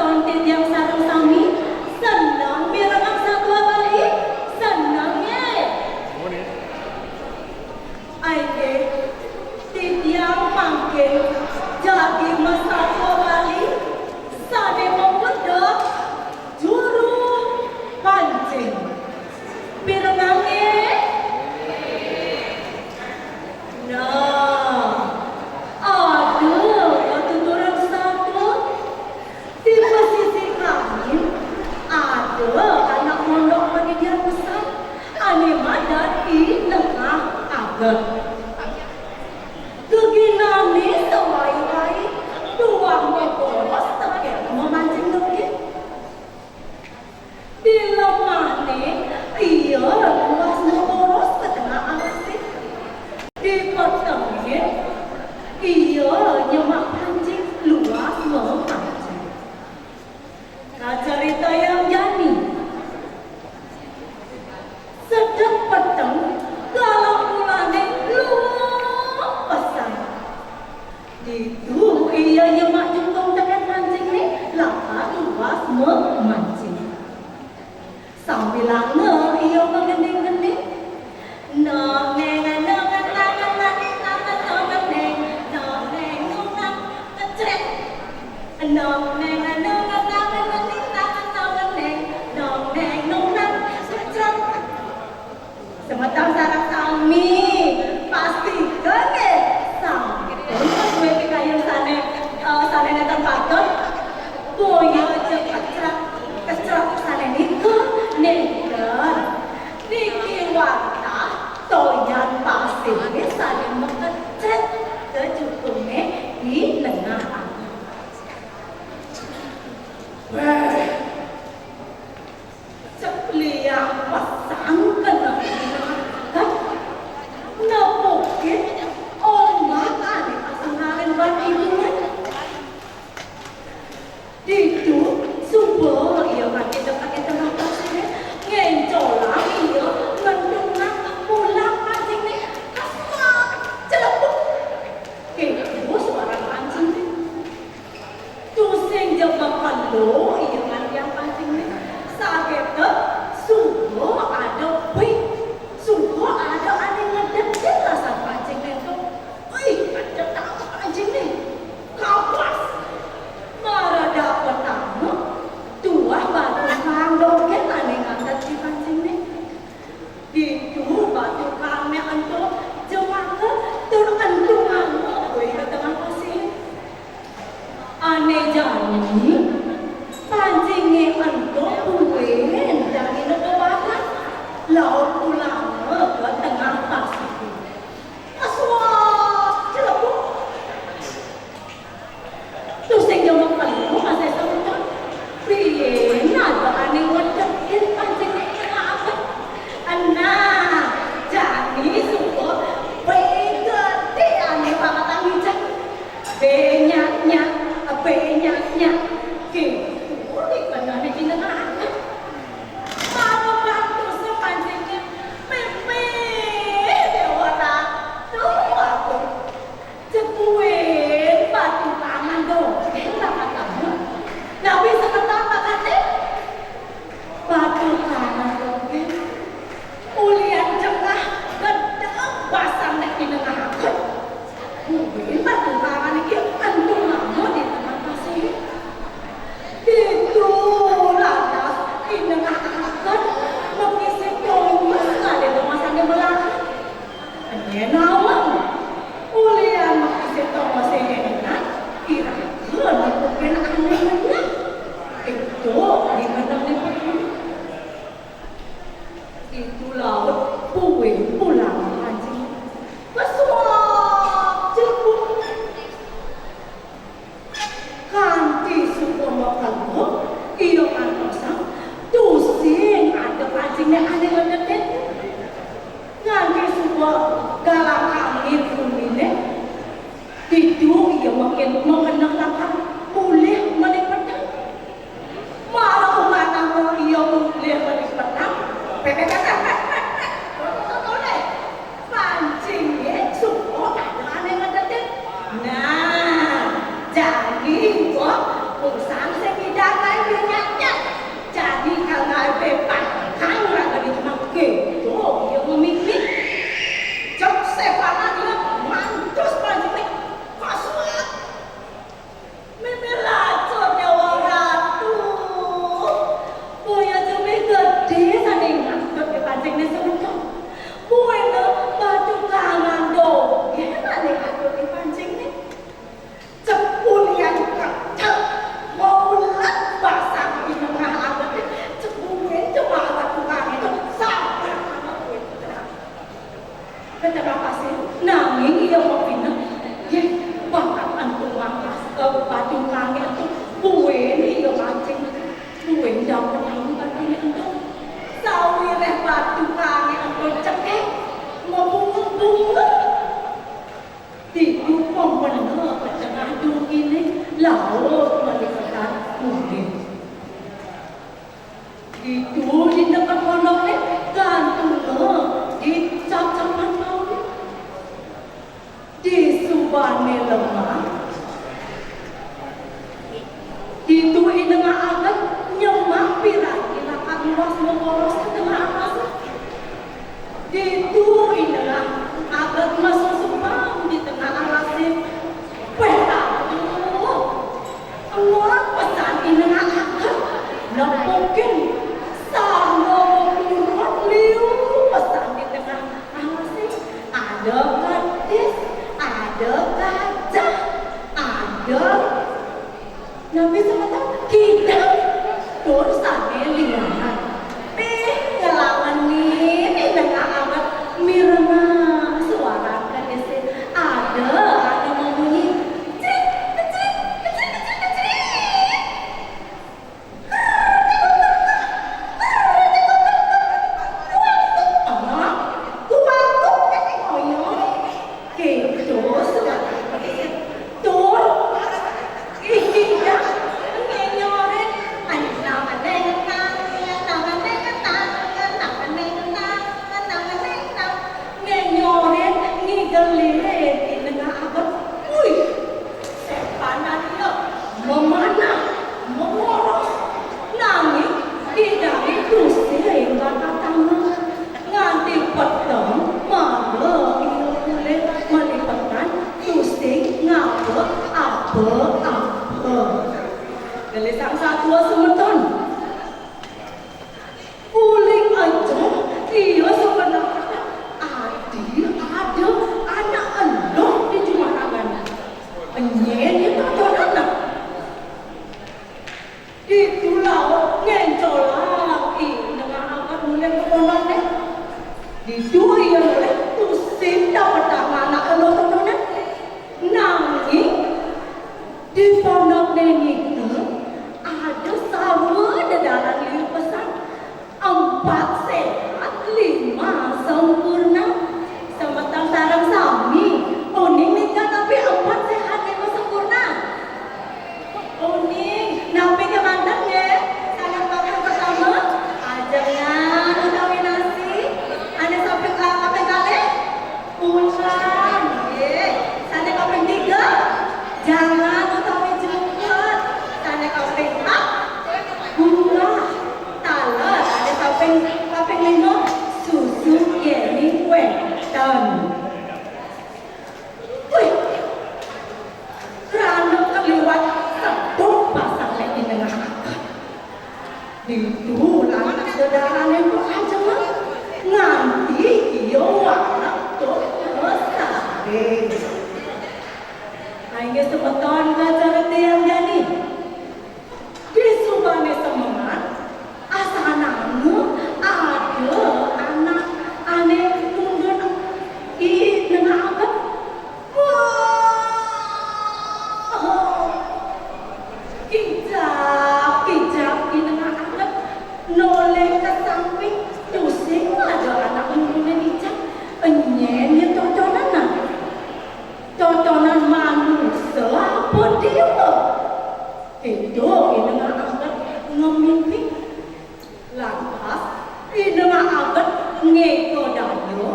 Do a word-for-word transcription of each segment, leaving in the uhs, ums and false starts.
Titiang sareng sami seneng mirengang satua Bali? Seneng nggih? Inggih, titiang mangkin jagi masatua Bali sane mapedek juru pancing. Pirengang nggih? Nah, ada katuturan satua. Di pesisir kamin, ada anak mondok pendidikan pesan ane madan I Nengah Ageng. Geginane sawai-wai tuah maboros tekén mamancing dogen. Di lemahne iya luas maboros ka tengah alase. Di petenge iya nyemak pancing luas mamancing. Kacaritayang jani, sedek peteng, galah mulane luas pesan. Ditu iya nyemak jukung tekén mancingne, lakar luas memancing. Sambilanga iya magending-gending. Nong neng nong nang nang nong neng nong neng nong nang kecrek. Nong neng nong nang nong neng nong neng nong neng nong nang kecrek. Semeton sareng sami, pastika nggih sampun duwe pikayun sane, eh, sane nenten patut. Boya aja kecrek, kecrek sane nika nenten. Niki wantah toyan pasir sane makecrek ka jukunge I Nengah Ageng. Weh, cepliang pesan kena I Nengah Ageng. Nepukin ombak ane asung ngalin ban ibunan. Ditu, suba iya mati dekat di tengah pasir, ngencolang iya ngentungan pulang pancingne, kaswak, celepuk. Kedo suara pancingne. Tusing ja makelo iya ngantiang pancingne. Sagete suba ada bing, suba ada ane ngedekin lasan pancingne ento. Ui, ada tamu pancingne. Kawas. Mara dapet tamu, tuah batu karang dogen ane ngantet di pancingne. Ditu batu karangne ento jemaka tur entungang ka tengah pasir. Ane jani, pancinge ento buin jani neka bakat, laut pulanga ka tengah pasir. Kasuak celepuk. Tusing ja makelo masih semeton. Piye nagane wedekin pancing nek kena abet. Nah, jani suba bengketi ane banget angicen. Benyak-nyak, benyak-nyak. Ki, kulit benane dina abet. Mama bantu sepancingnya. Mimpi dewata. Tuh aku. Cepuin batu karangan dogen bakatane. Napi semeton bakate? Batu karangan dogen. Ulian jengah gedeg basang nek pinengahaken. Mungkin batu karangan iki entung lama di tengah pasir. Batu kangé ento, buin ia mancing. Buin dapet anu batuné ento. Sawiréh batu kangé ento cekek, mabunga-bunga. Ditu pempena ka tengah duriné, laut malipetan mulih. Ditu di deket pondokné, gantunga di cacapan pauné. Disubané lemah, ditu I Nengah Aget nyemak piranti lakar luas maboros ka tengah alasé. Ditu I Nengah Aget masusupang di tengah alasé. Wéh, aduh! Eluh pesan I Nengah Aget. Nepukin sarwa makurut liu pesan di tengah alasé. Ada kedis, ada gajah, ada napi semeton, kidang tur sané lianan. Pih, ngelawan nini Nengah Aget mirengah suara kedisé. Ada, ada mamunyi, crik, kecrik, kecrik, kecrik, kecrik. Kéto suara kedisé. Tur, iya, ngenyorin. Ay, nang, nang, nang, nang, nang, nang, nang, nang, nang, nang, nang, nang, ngenyorin, ngigelirin I Nengah Aget. Wih, sepanan ia memanah, memoros, nanging kidangé tusing bakatama. Nganti peteng, mara ia mulih malipetan, tusing ngaba apa-apa. Gelisang satua semeton. Uling aja, ia sebenarnya adi ada anak eluh di jumah tangan. Nyén ia tontonan. Ditu laut ngencolang I Nengah Aget mulih ka pondokné. Ditu ia mulih tusing dapetang anak eluh tontonan. Nanging di pondokné ngitu ada sarwa dedaran liu pesan. Empat sehat, lima sempurna. Semeton sareng sami uning nika napi empat sehat, lima sempurna? Uning, napi kémanten nggih? Sané kaping pertama, ajengan utawi nasi. Ané samping, ah, kaping kalih, ulam, nggih. Sané kaping tiga, jangan utawi jukut. Sané kaping empat, buah, talet. Ané kaping, kaping lima, susu yéning wénten. Wih, krana kaliwat seduk pasang I Nengah Aget. Ditu lantas dedarané kok ajengan, nganti ia wareg tur kasaré. Inggih semeton ngacara tiang jani. Disubané semengan, asananga ada anak ané nundun I Nengah Aget. Wah! Kijap-kijap I Nengah Aget nolih ka samping, tusing ada anak nunduné ijab. Nyén ia tontonan, nah? Tontonan manusa apa déwa? Kéto I Nengah Aget ngemimpi. Lantas, I Nengah Aget ngéka daya.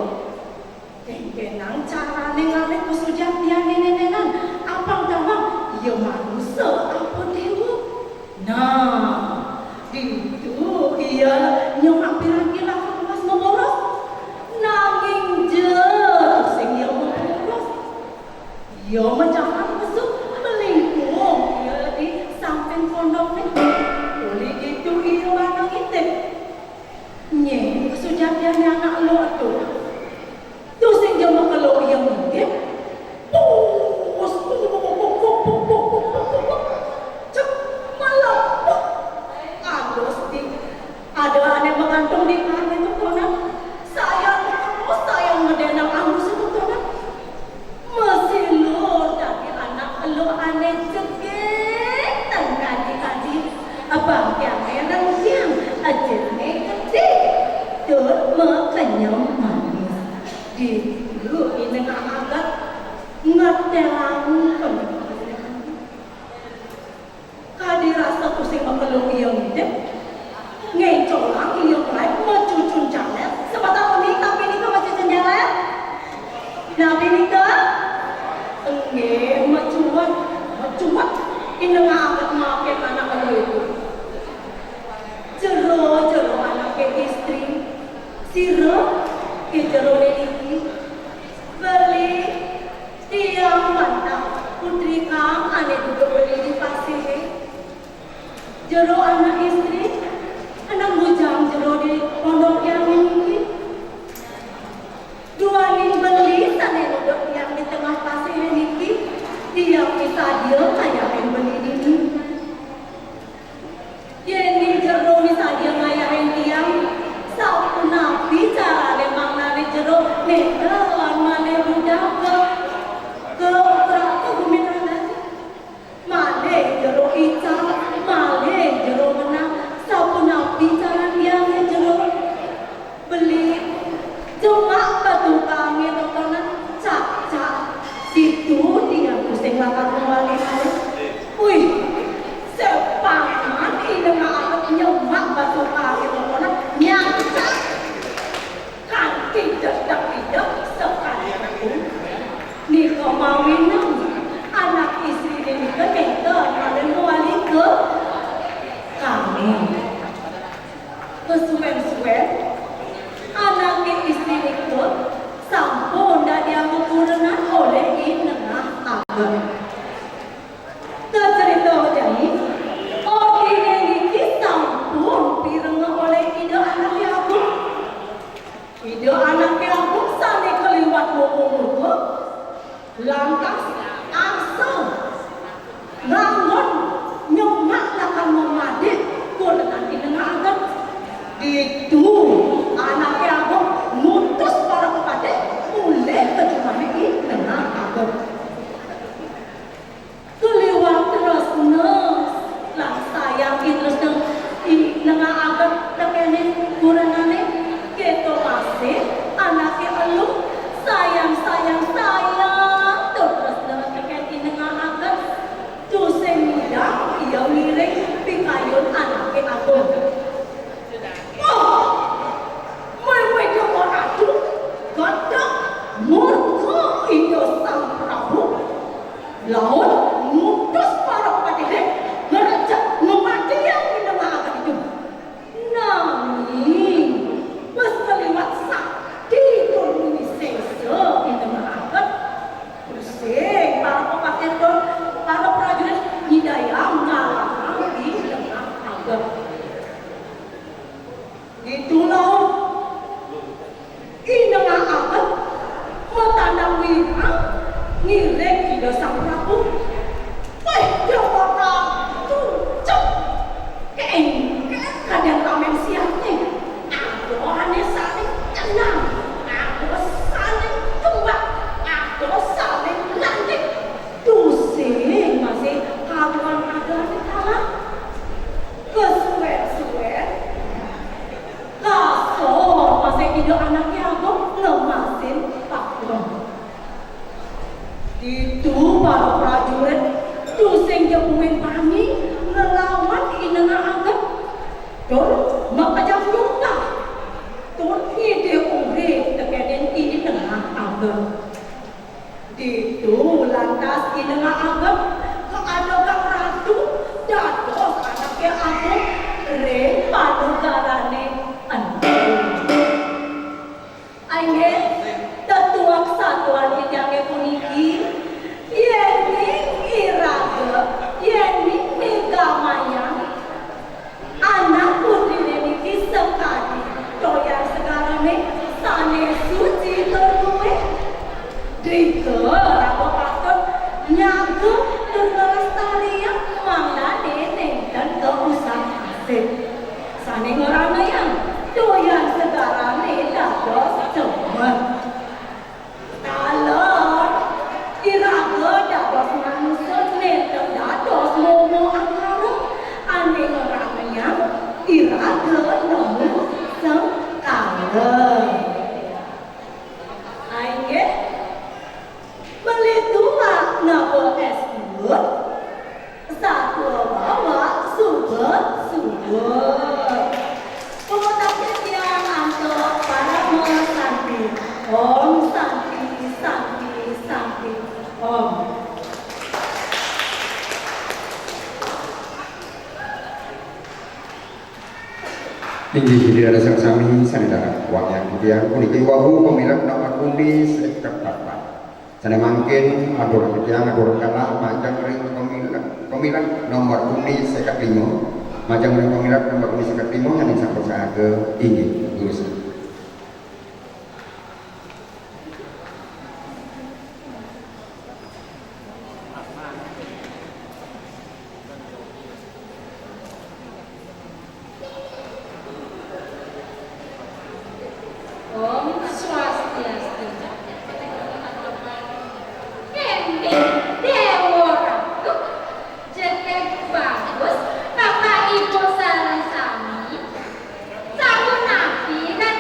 Kénkénang carané ngalih kasujatiané nénénan, apang tawang ia manusa apa déwa. Nah, ditu ia nyemak piranti lakar luas maboros. Nanging ja tusing ia maboros. Ia majalan mesuk melingkung ia di samping pondokné. Uli ditu ia bana ngintip. Nyén kasujatiané anak eluh ento? Tusing ja makelo ia ngintip. Pus, pus, pus, pus, pus, pus, pus, pus, pus. Cek, malepuk. Alus di Ada ané magantung di karné tontonan. Sayan terus, sayan ngedénang anggusé tontonan. Masilur dadi anak eluh ané jeg Ajine gedé tur makenyem manis. Ditu I Nengah Aget ngetelang penekan. Kadi rasa tusing makelung ia ngidip, ngencolang ia malaib macucun jaler. Semeton uning napi nika macucun jaler? Napi nika? Inggih, mecuet, mecuet. I Nengah Aget maafin anak elu itu. Jero, jero anake istri. Sira, ke jerone niki. Beli, tiang wantah putri kang ane duduk beli di pasihe. Jero anak istri, anak bujang jero di pondok tiang niki. Duaning beli sane nuduk tiang di tengah pasihe niki, tiang misadia ngayahin beli dini. Yeni jero misadia ngayahin tiang, sapunapi carane mangdane jero nenten malih budal ka, ka, ka guminan? Malih jero ical, malih jero menang, sapunapi caran tiange jero? Beli, jemak batukange totonan, cak, cak. Ditu tiang tusing lakar mawali malih. Wih, sepangan I Nengah Aget nyemak batukange totonan, nyangkak. Kanti dedek-idek sekadi nika mawinan anak istrine nika nenten malih mawali ka kami. Kesuwen-suwen, anake istri nika sampun dadiang kurenan olih I Nengah Aget. Kacerita jani, ortine niki sampun pirenga olih Ida Anake Agung. Ida Anake Agung sane kaliwat murka, lantas arsa nganggon nyemak lakar mamadik kurenan I Nengah Aget. Ditu Anake Agung ngutus para pepatih mulih ka jumahne I Nengah Aget. Kaliwat tresna lan sayang I Tresna, I Nengah Aget tekene kurenane, keto masih anake elu sayang, sayang, sayang tur tresna teken I Nengah Aget. Tusing ngidang ia ngiring pikayun Anake Agung. Wah, Inggih, Ida dané sareng sami, sané dahat wayah titiang puniki wau pamilet nomor undi seket papat. Sané mangkin atur titiang atur kalah majeng ring pamilet, pamilet nomor undi seket lima, majeng ring pamilet nomor undi seket lima, sané sampun saga inggih durus. Om Swastiastu. Inggih, Déwa Ratu, jegég bagus, Bapak Ibu sareng sami. Sapunapi lan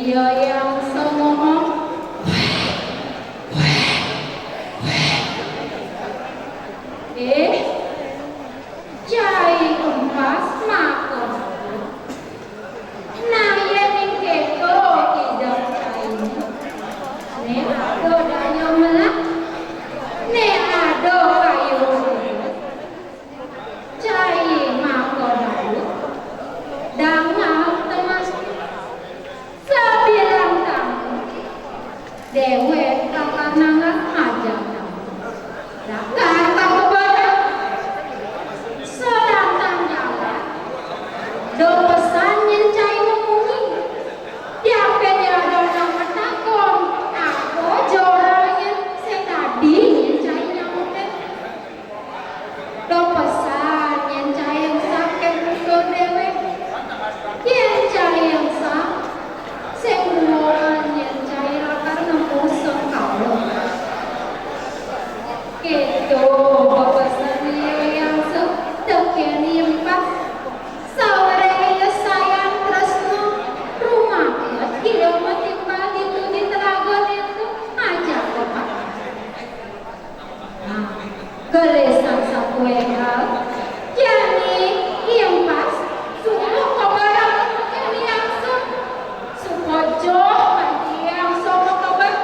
Ia Yang Angsa ngomong, "Wéh, wéh, wéh." Eh, cai Empas makan. Nah, ia ning kéto idep cai. Né ado daya melah, né ado kayu. Cai mako dalu, dangah temas. Sabilang tamu, déwék kakar nanggak ngajak tamu. Dakar ka kebana, sedang jalan, do pesan nyén cai memunyi. Tiap kali ada urang matakon, apa jorané sing dadi nyén cai nyautin. Do pesan nyén cai Empas kén tutur déwék. Yén cai Empas sing muonan nyén cai lakar nemu sengkala. Kéto bepesan Ia Yang Angsa tekén Empas. Sawiréh ia sayan tresna, rumaket ia matimpal ditu di telaga ditu, ajaka. Nah, gelisang sakuéra, jani Empas suruh kabaran tekén Ia Yang Angsa. Suba joh Ia Yang Angsa makabar.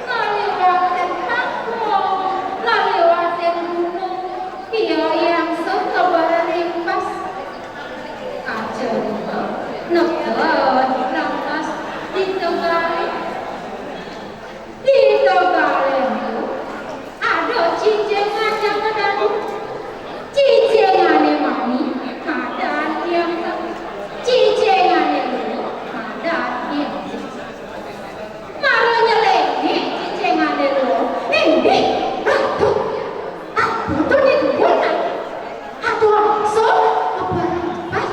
Ngaliwatin kampung, ngaliwatin gunung, ia Yang Angsa kabaran Empas. Kacerita, nebet lantas di tegalé. Di tegalé ento ada cicing ajaka dadu. Cicingané mani madan Ia Yang Angsa. Cicingané luh madan Ia Yang Angsa. Mara nyelingih cicingané luh. Éh, éh, aduh, aduh, to né duwur, nah. Aduh, angsuh, kabaran Empas.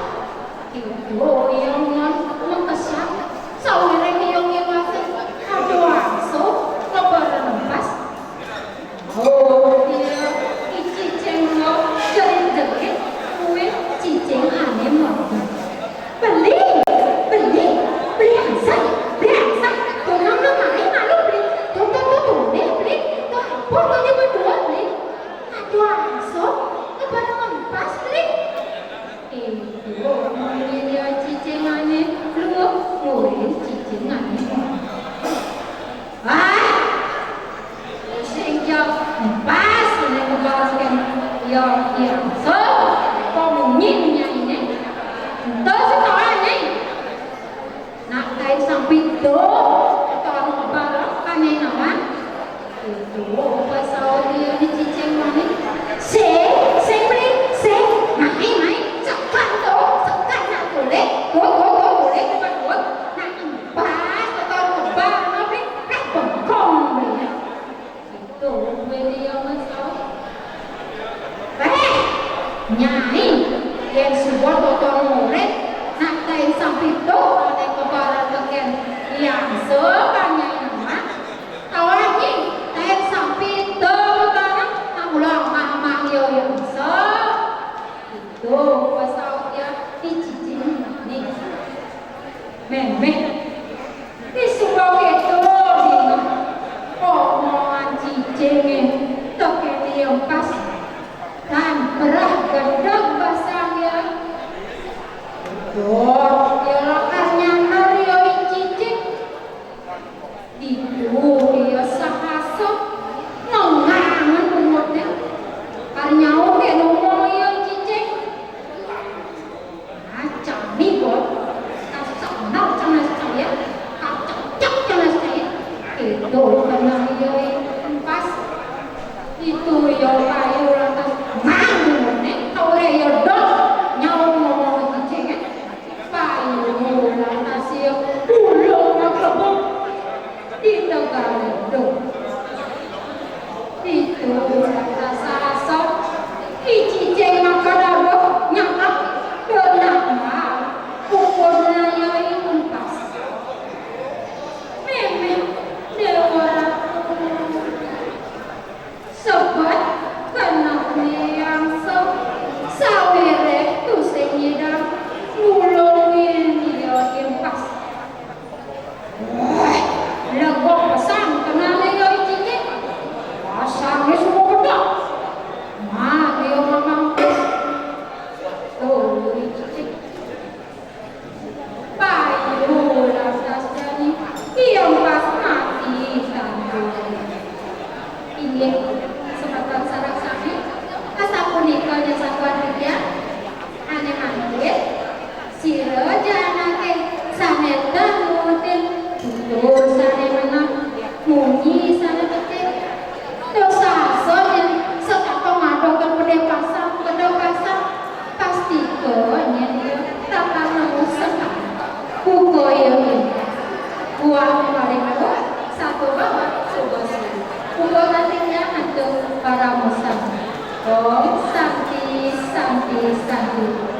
Kéto ia ngon makesang, sawiréh ia ngiwasin. Aduh, angsuh, kabaran Empas. Oh, ia, i cicing luh jerit-jerit, kuwi cicingané mlaku. "Beli, beli, beli angsa, beli angsa. Donang no mai malu beli. Don, don, don, don, beli, beli. Don, ampun, don, ampun, don, beli." Aduh, angsuh, kabaran Empas, beli. Éh, duh, munyin ia cicingané luh, luh cicingané. Ah! Sing jawab Empas, né ngebalaskan. Ia, ia, so, kok munyin nyainé? Ento sing tawang nyai. Nak kaé sampi to, tawang barang kané nawang. Ento pasaut ia di cicing mani. Sing, sing, beli, sing. Mai, mai, sekan to, sekan nak golek. Go, go, go, golek, cepat, go. Nak Empas, tawang barang, beli. Nak bengkong, beli. Kéto buin ia masaut. "Éh, nyai, yén suba totonan murid, nak kaé sampi to ané kabaran tekén Ia Yang Angsa, ka nyai nawang. Tawang nyai, kaé sampi to kabaran, nak mula mamang ia Yang Angsa." Kéto pasaut ia di cicing mani. Méméh. Disuba kéto dina, omongan cicingé tekén Empas. Tan perah gedeg basang ia. Duh, ia lakar nyandar ia i cicing. Ditu ia sahasa, ngengangen bungut. Kar nyautin omong ia i cicing. Nah, cami, Bot. Kasana, cang, cang. Sané dangu, Tin, tutur sané meneng, munyi sané becik. Tur sasonyan sekaton madoken Pedé Pasang, Pedé Pasang, pastika nyén ia takar nemu sekar. Buka ia, Tin. Buah paling dua, satu bawah, coba sih. Buka katingnya antuk para musang. Om Santi, Santi, Santi.